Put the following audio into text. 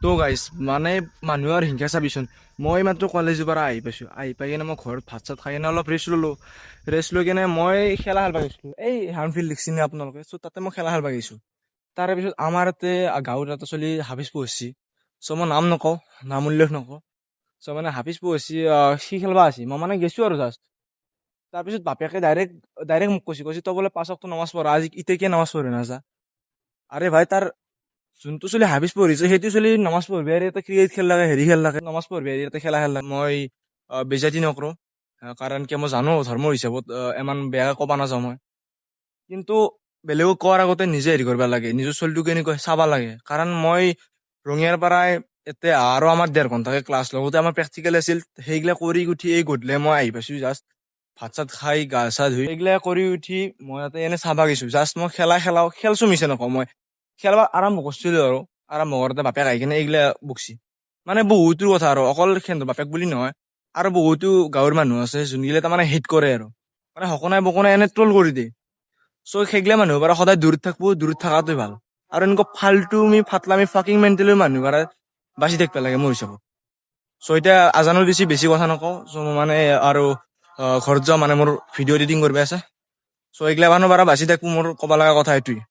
তো গাইজ, মানে মানুহৰ হিংসা চাবিচোন। মই মাত্ৰ কলেজৰ পৰা আহি পাইছোঁ। আহি পাই কিনে মই ঘৰত ভাত চাত খাই কিনে অলপ ৰেষ্ট ল'লোঁ। ৰেষ্ট লৈ কিনে মই খেলা খেলবা গৈছিলোঁ। এই হাৰ্ম ফিল্ড দেখিছে নে আপোনালোকে? চ' তাতে মই খেলা খেলবা গৈছোঁ। তাৰে পিছত আমাৰ ইয়াতে গাঁৱত এটা চলি হাফিজ পঢ়িছি। চ' মই নাম নকওঁ, নাম উল্লেখ নকৰোঁ। চ' মানে হাফিজ পঢ়িছি, সি খেলবা আছে। মই মানে গেছোঁ আৰু জাষ্ট। তাৰপিছত বাপেকে ডাইৰেক্ট ডাইৰেক্ট মোক কৈছে, তই বোলে পাঁচ ওৱাক্ত নামাজ পঢ়া, আজি ইতে কিয় নামাজ পঢ়ি নাযা? আৰে ভাই, তাৰ যোনটো চলি হাফিজ পঢ়িছে, সেইটো চলি নামাজ পঢ়বি আৰু ইয়াতে ক্ৰিকেট খেল লাগে, হেৰি খেল লাগে, নামাজ পঢ়বি আৰু ইয়াতে খেলা খেল লাগে। মই বেজাতি নকৰোঁ, কাৰণ কিয় মই জানো ধৰ্মৰ হিচাপত ইমান বেয়া ক'ব নাযাওঁ মই। কিন্তু বেলেগক কোৱাৰ আগতে নিজে হেৰি কৰিব লাগে, নিজৰ চলিটো কেনেকুৱা চাব লাগে। কাৰণ মই ৰঙিয়াৰ পৰাই ইয়াতে আৰু আমাৰ 1.5 ঘণ্টাকে ক্লাছ, লগতে আমাৰ প্ৰেক্টিকেল আছিল। সেইগিলা কৰি উঠি এই গধূলি মই আহি পাইছোঁ। জাষ্ট ভাত চাত খাই, গা চা ধুই, এইগিলা কৰি উঠি মই ইয়াতে এনে চাবা গৈছোঁ। জাষ্ট মই খেলা খেলাও খেলছো, মিছা নকওঁ, মই খেলবা আৰম্ভ কৰিছিলো আৰু আৰম্ভ কৰোঁতে বাপেক আহি কিনে এইগিলা বকছি। মানে বহুতো কথা আৰু অকল সিহঁতৰ বাপেক বুলি নহয়, আৰু বহুতো গাঁৱৰ মানুহ আছে যোনগিলা তাৰমানে হেট কৰে আৰু মানে সকনাই বকনাই এনে ট্ৰল কৰি দিয়ে। চ' সেইগিলা মানুহৰ পৰা সদায় দূৰত থাকবো, দূৰত থকাটোৱে ভাল। আৰু এনেকুৱা ফাল্টুমি, ফাটলামি, ফাকিং মেণ্টেলৰ মানুহ পৰা বাচি থাকিব লাগে মোৰ হিচাপত। চ' এতিয়া আজানৰ বেছি বেছি কথা নকওঁ। চ' মই মানে আৰু ঘৰত যোৱা, মানে মোৰ ভিডিঅ' এডিটিং কৰিব আছে। চ' এইগিলা মানুহৰ পৰা বাচি থাকবো, মোৰ ক'ব লগা কথা এইটোৱে।